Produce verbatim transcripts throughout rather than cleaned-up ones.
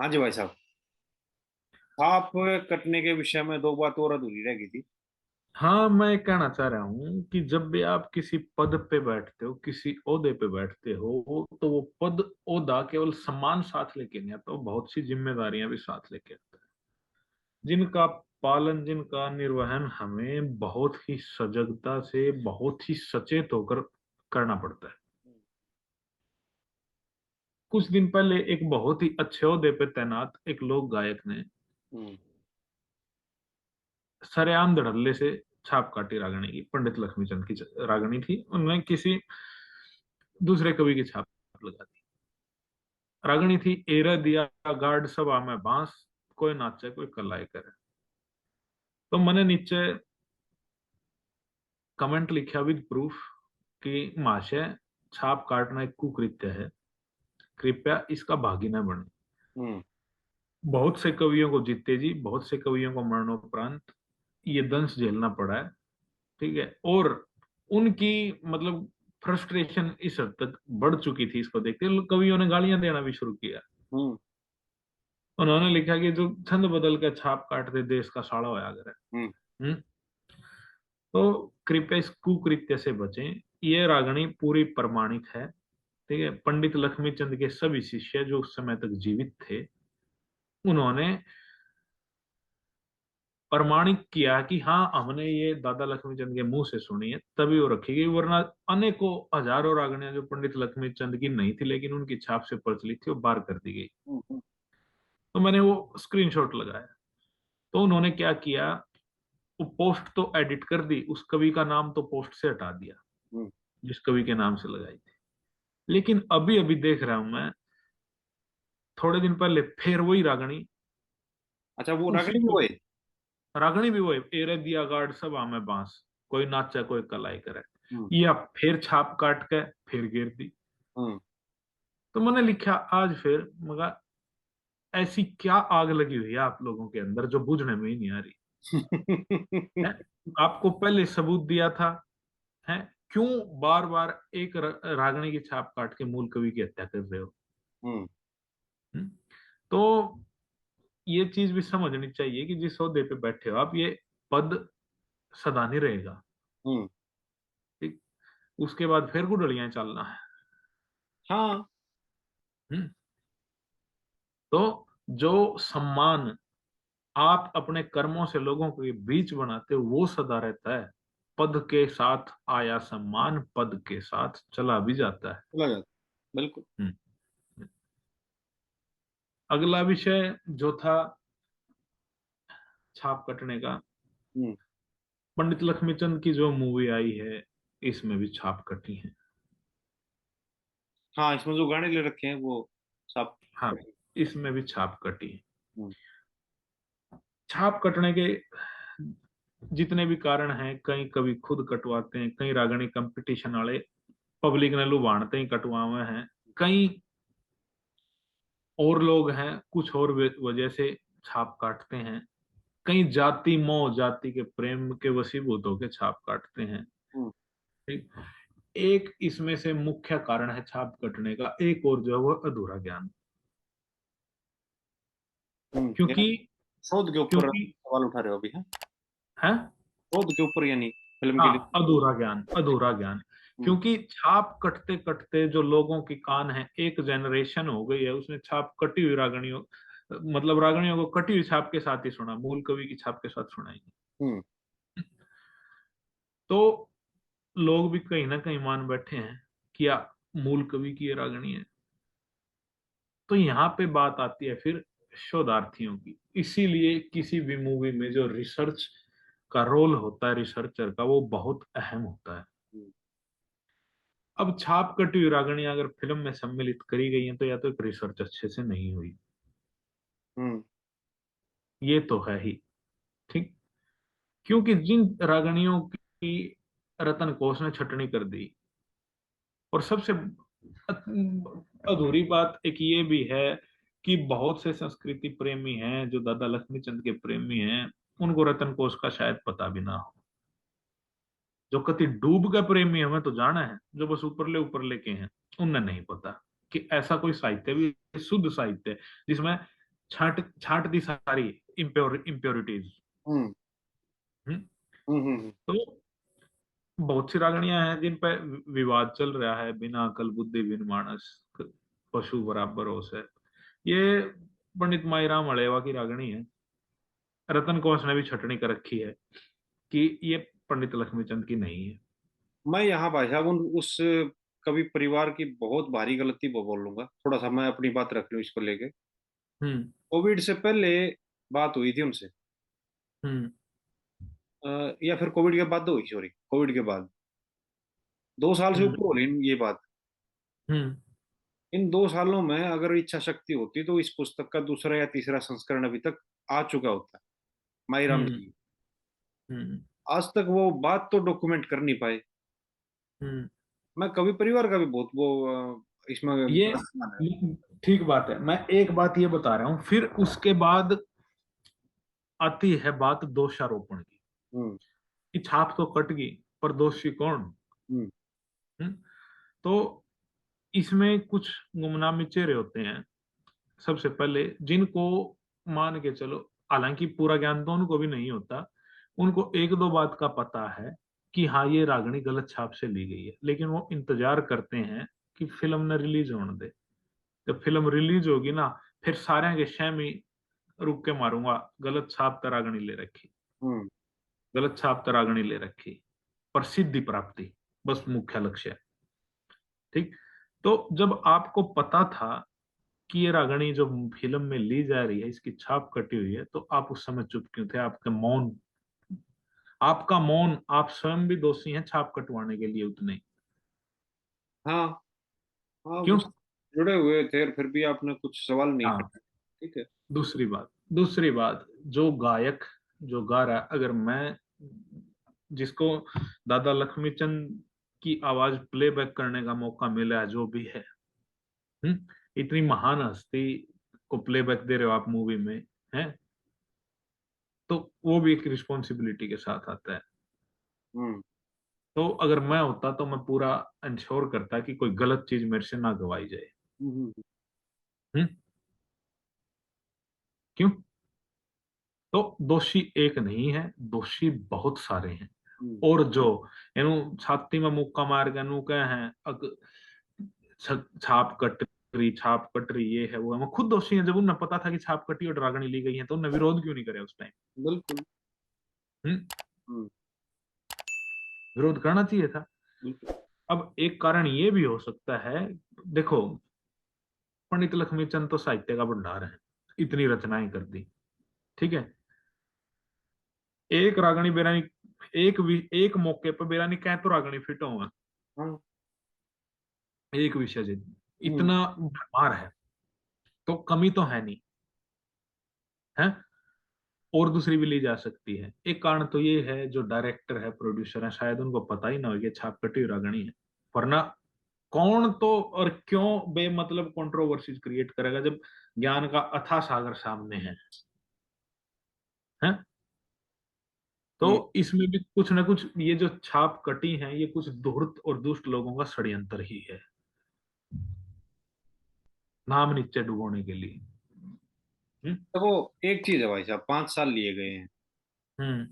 हाँ जी भाई साहब, छाप कटने के विषय में दो बात और अधूरी रह गई थी। हाँ, मैं कहना चाह रहा हूँ कि जब भी आप किसी पद पे बैठते हो, किसी ओहदे पे बैठते हो, तो वो पद, ओहदा केवल सम्मान साथ लेके नहीं आता, वो बहुत सी जिम्मेदारियां भी साथ लेके आता है, जिनका पालन, जिनका निर्वहन हमें बहुत ही सजगता से, बहुत ही सचेत होकर करना पड़ता है। कुछ दिन पहले एक बहुत ही अच्छे ओहदे पे तैनात एक लोक गायक ने हम्म। सरेआम धड़ल्ले से छाप काटी रागणी की, पंडित लक्ष्मीचंद की च-, रागणी थी, उन्होंने किसी दूसरे कवि की छाप लगा दी। रागणी थी, "एरे दिया गाड़ सभा में बांस, कोई नाचे कोई कलाई करे।" तो मैंने नीचे कमेंट लिखा विद प्रूफ कि महाशय, छाप काटना एक कुकृत्य है, कृपया इसका भागी न बने। हम्म। बहुत से कवियों को, जीते जी, बहुत से कवियों को मरणोपरांत ये दंश झेलना पड़ा है, ठीक है, और उनकी, मतलब, फ्रस्ट्रेशन इस हद तक बढ़ चुकी थी इसको देखते, कवियों ने गालियां देना भी शुरू किया। हम्म। उन्होंने लिखा कि जो छंद बदल के छाप काट दे, देश का साला होया करे। हम्म। हम्म। तो कृपया इस कुकृत्य से बचें। ये रागणी पूरी प्रमाणिक है, ठीक है। पंडित लक्ष्मीचंद के सभी शिष्य जो उस समय तक जीवित थे, उन्होंने प्रमाणिक किया कि हाँ, हमने ये दादा लक्ष्मीचंद के मुंह से सुनी है, तभी वो रखी गई, वरना अनेकों हजारों रागणियां जो पंडित लक्ष्मीचंद की नहीं थी, लेकिन उनकी छाप से प्रचलित थी, वो बाहर कर दी गई। हम्म, हम्म। तो मैंने वो स्क्रीनशॉट लगाया, तो उन्होंने क्या किया, वो पोस्ट तो एडिट कर दी, उस कवि का नाम तो पोस्ट से हटा दिया हम्म। जिस कवि के नाम से लगाई थी। लेकिन अभी अभी देख रहा हूं मैं, थोड़े दिन पहले फिर वही रागणी, अच्छा, वो उसी रागणी भी को- वही? रागणी भी वही, "एरे दिया गाड़ सभा में बांस, कोई नाचे कोई कलाई करे।" हम्म। या फिर छाप काट के फिर गिर दी। हम्म। तो मैंने लिखा आज फिर, मगा, ऐसी क्या आग लगी हुई है आप लोगों के अंदर जो बुझने में ही नहीं आ रही? हैं? आपको पहले सबूत दिया था, हैं? क्यों बार बार एक र-, रागणी की छाप काट के मूल कवि की हत्या कर रहे हो? हम्म। हम्म? तो ये चीज भी समझनी चाहिए कि जिस ओहदे पे बैठे हो आप, ये पद सदा नहीं रहेगा। हम्म। ठीक, उसके बाद फिर गुठलियां चलना है। हाँ। हम्म। तो जो सम्मान आप अपने कर्मों से लोगों के बीच बनाते हो, वो सदा रहता है। पद के साथ आया सम्मान पद के साथ चला भी जाता है। चला जाता, बिल्कुल। हम्म। अगला विषय जो था छाप कटने का, हम्म। पंडित लक्ष्मीचंद की जो मूवी आई है, इसमें भी छाप कटी है। हाँ, इसमें जो गाने ले रखे हैं वो छाप हाँ, कटी। इसमें भी छाप कटी है। हम्म। छाप कटने के जितने भी कारण हैं, कई कवि खुद कटवाते हैं, कई रागणी कंपटीशन वाले पब्लिक ने लुभाणते ही कटवावे हैं, कई और लोग हैं कुछ और वे-, वजह से छाप काटते हैं, कई जाति मोह, जाति के प्रेम के वशीभूत होकर छाप काटते हैं। हम्म। ठीक? एक इसमें से मुख्य कारण है छाप कटने का, एक और जो है वो अधूरा ज्ञान। हम्म, क्योंकि यार, शोध के ऊपर क्योंकि सवाल उठा रहे हो अभी, है? हैं? शोध के ऊपर, यानी फिल्म के हाँ, लिए। अधूरा ज्ञान, अधूरा ज्ञान। हम्म। क्योंकि छाप कटते कटते जो लोगों की कान है, एक जनरेशन हो गई है, उसने छाप कटी हुई रागणियों, मतलब रागणियों को कटी हुई छाप के साथ ही सुना, मूल कवि की छाप के साथ सुना ही नहीं। हम्म। तो लोग भी कहीं ना कहीं मान बैठे हैं कि या मूल कवि की ये रागणी है। तो यहाँ पे बात आती है फिर शोधार्थियों की। इसीलिए किसी भी मूवी में जो रिसर्च का रोल होता है रिसर्चर का, वो बहुत अहम होता है। हम्म। अब छाप कटी हुई रागणियां अगर फिल्म में सम्मिलित करी गई हैं, तो या तो एक रिसर्च अच्छे से नहीं हुई, हम्म। ये तो है ही, ठीक। क्योंकि जिन रागणियों की रतन कोश ने छटनी कर दी, और सबसे अधूरी बात एक ये भी है कि बहुत से संस्कृति प्रेमी हैं जो दादा लक्ष्मीचंद के प्रेमी हैं, उनको रतन कोश का शायद पता भी ना हो। जो कति डूब के प्रेमी हमें तो जाना है, जो बस ऊपरले ऊपरले के हैं, उन्हें नहीं पता कि ऐसा कोई साहित्य भी, शुद्ध साहित्य, जिसमें छांट छांट दी सारी इम्प्योर इम्प्योरिटीज। हम्म हम्म हम्म हम्म हम्म। तो बहुत सी रागणियां हैं जिन पर विवाद चल रहा है, बिना अकल बुद्धि बिन मानस पशु बराबर होश है। ये पंडित माईराम हड़ेवा की रागणी है। रतन कोश ने भी छटनी कर रखी है कि ये पंडित लक्ष्मीचंद की नहीं है। मैं यहाँ भाई साहब उन उस कवि परिवार की बहुत भारी गलती वो बोलूंगा, थोड़ा सा मैं अपनी बात रख लूं इसको लेके। हम्म कोविड से पहले बात हुई थी उनसे, हम्म अ, या फिर कोविड के बाद हुई, सॉरी, कोविड के बाद दो साल से हम्म ऊपर हो रही ये बात। हम्म इन दो सालों में अगर इच्छा शक्ति होती तो इस पुस्तक का दूसरा या तीसरा संस्करण अभी तक आ चुका होता, माई राम हम्म जी। हम्म आज तक वो बात तो डॉक्यूमेंट कर नहीं पाए। हम्म मैं कवि परिवार का भी बहुत वो अ, इसमें ये बड़ा ध्यान है। ठीक बात है। मैं एक बात ये बता रहा हूँ, फिर उसके बाद आती है बात दोषारोपण की हम्म कि छाप तो कट गई, पर दोषी कौन? हम्म हम्म? तो इसमें कुछ गुमनामी चेहरे होते हैं। सबसे पहले जिनको मान के चलो, हालांकि पूरा ज्ञान तो उनको भी नहीं होता, उनको एक दो बात का पता है कि हाँ, ये रागणी गलत छाप से ली गई है, लेकिन वो इंतजार करते हैं कि फिल्म ने रिलीज होने दे। जब फिल्म रिलीज होगी ना, फिर सारे के शहमी रुक के मारूंगा, गलत छाप त रागणी ले रखी, हम्म गलत छाप त रागणी ले रखी, प्रसिद्धि प्राप्ति बस मुख्य लक्ष्य है। ठीक, तो जब आपको पता था कि ये रागणी जो फिल्म में ली जा रही है, इसकी छाप कटी हुई है, तो आप उस समय चुप क्यों थे? आपका मौन, आपका मौन, आप स्वयं भी दोषी हैं छाप कटवाने के लिए उतने ही। हाँ हाँ, क्यों? वो जुड़े हुए थे और फिर भी आपने कुछ सवाल नहीं हाँ। किया। ठीक है। दूसरी बात, दूसरी बात, जो गायक जो गा रहा है, अगर मैं, जिसको दादा लक्ष्मीचंद की आवाज प्लेबैक करने का मौका मिला है, जो भी है, हम्म, इतनी महान हस्ती को प्लेबैक दे रहे हो आप मूवी में, हैं, तो वो भी एक रिस्पॉन्सिबिलिटी के साथ आता है। हम्म तो अगर मैं होता तो मैं पूरा इंश्योर करता कि कोई गलत चीज मेरे से ना गवाई जाए। हम्म, हम्म, हम्म? क्यों? तो दोषी एक नहीं है, दोषी बहुत सारे हैं। हम्म। और जो इन्हों छाती में मुक्का मार के नु कहे हैं, अग, छ-, छाप कट रही, छाप कट रही, ये है, वो है, वो खुद दोषी हैं। जब उन्हें पता था कि छाप कटी और रागणी ली गई है, तो उन्हें विरोध क्यों नहीं करे उस टाइम? बिल्कुल। हम्म? हम्म। विरोध करना चाहिए था। बिल्कुल। अब एक कारण ये भी हो सकता है, देखो, पंडित लक्ष्मीचंद तो साहित्य का भंडार है, इतनी रचनाएं कर दी, ठीक है, एक रागणी बेरा नी, एक वि-, एक मौके पर बेरा नी कह तो रागणी फिट होवे, हाँ। एक विषय से इतना भरमार है, तो कमी तो है नहीं, है, और दूसरी भी ली जा सकती है। एक कारण तो ये है, जो डायरेक्टर है, प्रोड्यूसर है, शायद उनको पता ही ना हो कि छाप कटी हुई रागणी है, वरना कौन तो और क्यों बेमतलब कंट्रोवर्सीज क्रिएट करेगा जब ज्ञान का अथाह सागर सामने है, हैं? तो हम्म। इसमें भी कुछ ना कुछ, ये जो छाप कटी है, ये कुछ धूर्त और दुष्ट लोगों का षड्यंत्र ही है, नाम नीचे डुबोने के लिए। हम्म? देखो, एक चीज है भाई साहब, पांच साल लिए गए हैं। हम्म,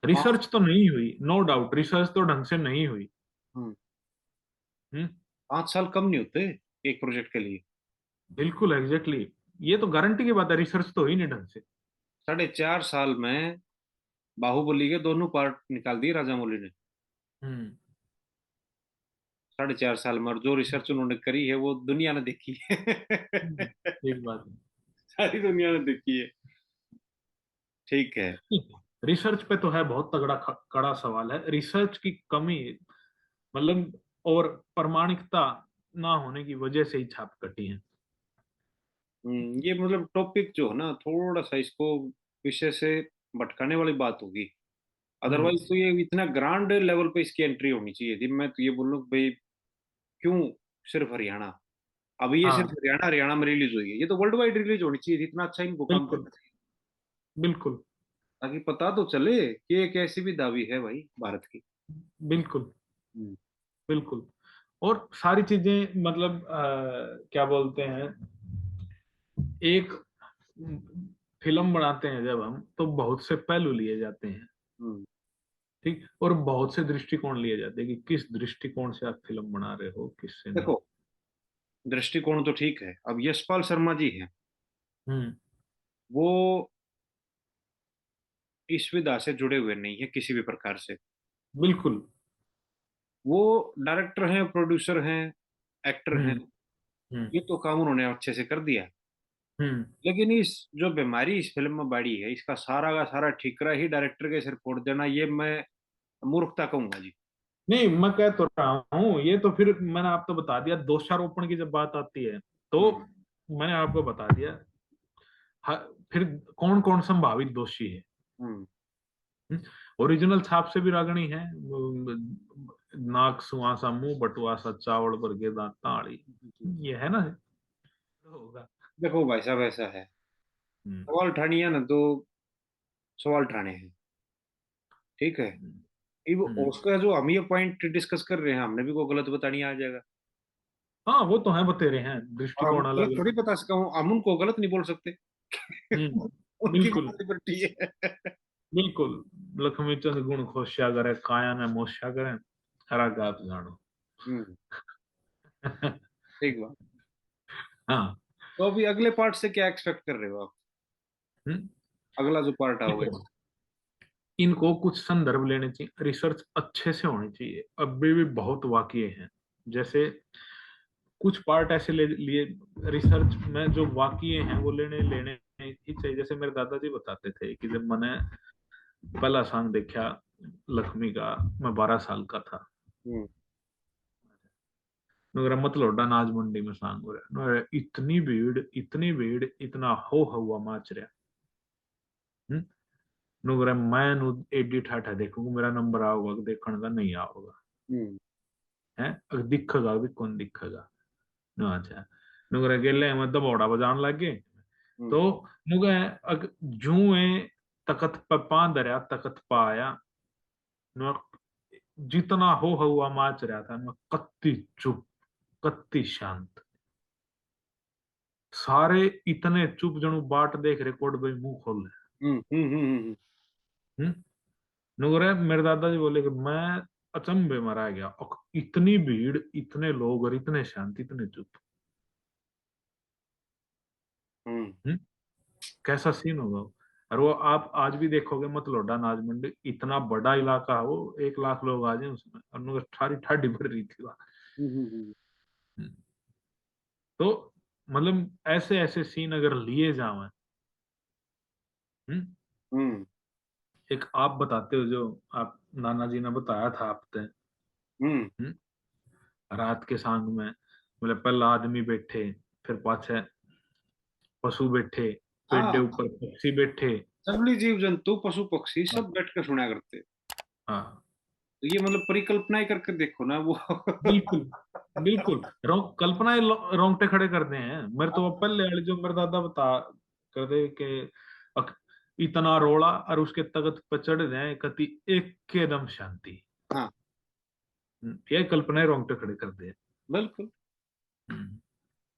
रिसर्च तो नहीं हुई, नो डाउट, रिसर्च तो ढंग से नहीं हुई। हम्म। हम्म, पांच साल कम नहीं होते एक प्रोजेक्ट के लिए। बिल्कुल, एग्जैक्टली, ये तो गारंटी की बात है, रिसर्च तो हुई नहीं ढंग से। साढ़े चार साल में बाहुबली के दोनों पार्ट निकाल दिए राजा मौली ने। हम्म, साढ़े चार साल में, और जो रिसर्च उन्होंने करी है वो दुनिया ने देखी है। ठीक बात है। सारी दुनिया ने देखी है। ठीक है। रिसर्च पे तो है बहुत तगड़ा ख-, कड़ा सवाल है, रिसर्च की कमी, मतलब, और प्रमाणिकता ना होने की वजह से ही छाप कटी है। हम्म, ये मतलब टॉपिक जो है ना, थोड़ा सा इसको विषय से भटकाने वाली बात होगी। अदरवाइज तो ये इतना ग्रांड लेवल पे इसकी एंट्री होनी चाहिए थी। मैं तो ये बोलूँ कि भाई, क्यों सिर्फ हरियाणा? अब ये हाँ। सिर्फ हरियाणा, हरियाणा में रिलीज हुई है, ये तो वर्ल्ड वाइड रिलीज होनी चाहिए थी। इतना अच्छा इनको काम बिल्कुल। करना चाहिए, बिल्कुल। ताकि पता तो चले कि एक ऐसी भी दावी है भाई भारत की। बिल्कुल, हम्म। बिल्कुल। और सारी चीजें, मतलब, अ, क्या बोलते हैं, एक फिल्म बनाते हैं जब हम, तो बहुत से पहलू लिए जाते हैं। ठीक, और बहुत से दृष्टिकोण लिए जाते हैं कि किस दृष्टिकोण से आप फिल्म बना रहे हो, किससे नहीं। देखो, दृष्टिकोण तो ठीक है। अब यशपाल शर्मा जी हैं, हम्म वो इस विधा से जुड़े हुए नहीं है किसी भी प्रकार से। बिल्कुल। वो डायरेक्टर हैं, प्रोड्यूसर हैं, एक्टर हैं, हम्म। ये तो काम उन्होंने अच्छे से कर दिया। हम्म। लेकिन इस जो बीमारी इस फिल्म में बाड़ी है, इसका सारा का सारा ठीकरा ही डायरेक्टर के सिर फोड़ देना, ये मैं मूर्खता कहूंगा जी। नहीं, मैं कह तो रहा हूँ, ये तो फिर मैंने आप तो बता दिया, दोषारोपण की जब बात आती है तो हम्म। मैंने आपको बता दिया। फिर कौन कौन संभावित दोषी है? हम्म। ओरिजिनल छाप से भी रागणी है, नाक सुहा सा मुंह, बटुआ सा चावल, भर के दांत ताली, ये है ना? होगा। देखो भाई साहब, ऐसा है, हम्म। सवाल ठानी है ना, तो सवाल ठाने हैं, ठीक है। हम्म। इब हम्म। उसका जो हम ये पॉइंट डिस्कस कर रहे हैं, हमने भी कोई गलत बतानी आ जाएगा। हाँ, वो तो है, बतेरे हैं, दृष्टिकोण अलग। थोड़ी बता सका हूँ, हम उनको गलत नहीं बोल सकते। हम्म, बिल्कुल। बिल्कुल, लक्ष्मी चंद गुण खोस्या करे, काया ने मोस्या करे, हरा गात जानो। हम्म। ठीक बात। हाँ। तो अभी अगले पार्ट से क्या एक्सपेक्ट कर रहे हो आप? हम्म। अगला जो पार्ट आओगे। इनको कुछ संदर्भ लेने चाहिए, रिसर्च अच्छे से होनी चाहिए। अभी भी बहुत वाक्य हैं, जैसे कुछ पार्ट ऐसे ले लिए रिसर्च में, जो वाक्य हैं वो लेने लेने ही चाहिए। जैसे मेरे दादाजी बताते थे कि जब मैंने पहला सांग देखा लक्ष्मी का, मैं बारह साल का था। हम्म। नुकरा मतलोडा नाज मंडी में सांग हो रहा, इतनी भीड़, इतनी भीड़, इतना हो हवा माच रहा। हम्म? नुकरा मैं नु एडी ठाठा देखूंगा, मेरा नंबर आओगा, देखण का नहीं आओगा। हम्म। हैं? अगर दिखेगा भी कौन दिखेगा? अच्छा, नुकरा गेले में दबौड़ा बजान लग गए। हम्म। तो नुकरा अग जूं ए तखत पे पां धरया, तखत पे आया, जितना हो हवा माच रहा था ना, कत्ती चुप, कत्ती शांत। सारे इतने चुप जणु बाट देख रहे, कोड भाई मुंह खोल ले। हम्म। नुकरे मेरे दादाजी बोले कि मैं अचंभे में रह गया, इतनी भीड़, इतने लोग और इतने शांत, इतने चुप। हम्म। कैसा सीन होगा? और वो आप आज भी देखोगे, मतलोडा नाजमंडी इतना बड़ा इलाका है, वो एक लाख लोग आ जाए उसमें, और उनका ठारी ठाडी भर रही थी वहाँ। हम्म। तो मतलब ऐसे ऐसे सीन अगर लिए जावे, हम्म, एक आप बताते हो जो आप नाना जी ने बताया था आप ते, हम्म। रात के सांग में, मतलब पहला आदमी बैठे, फिर पाछे पशु बैठे, पेड़ के ऊपर पक्षी बैठे, जंगली जीव जंतु, पशु पक्षी सब बैठ के सुना करते। हाँ। तो ये मतलब परिकल्पना ही करके देखो ना वो। बिल्कुल, बिल्कुल। कल्पना ही रोंगटे खड़े कर दे हैं। मेरे तो पहले वाले जो मेरे दादा बता कर दे के इतना रोला और उसके तख्त पर चढ़ जाए, कति एकदम शांति। हाँ। ये कल्पना ही रोंगटे खड़े कर दे। बिल्कुल।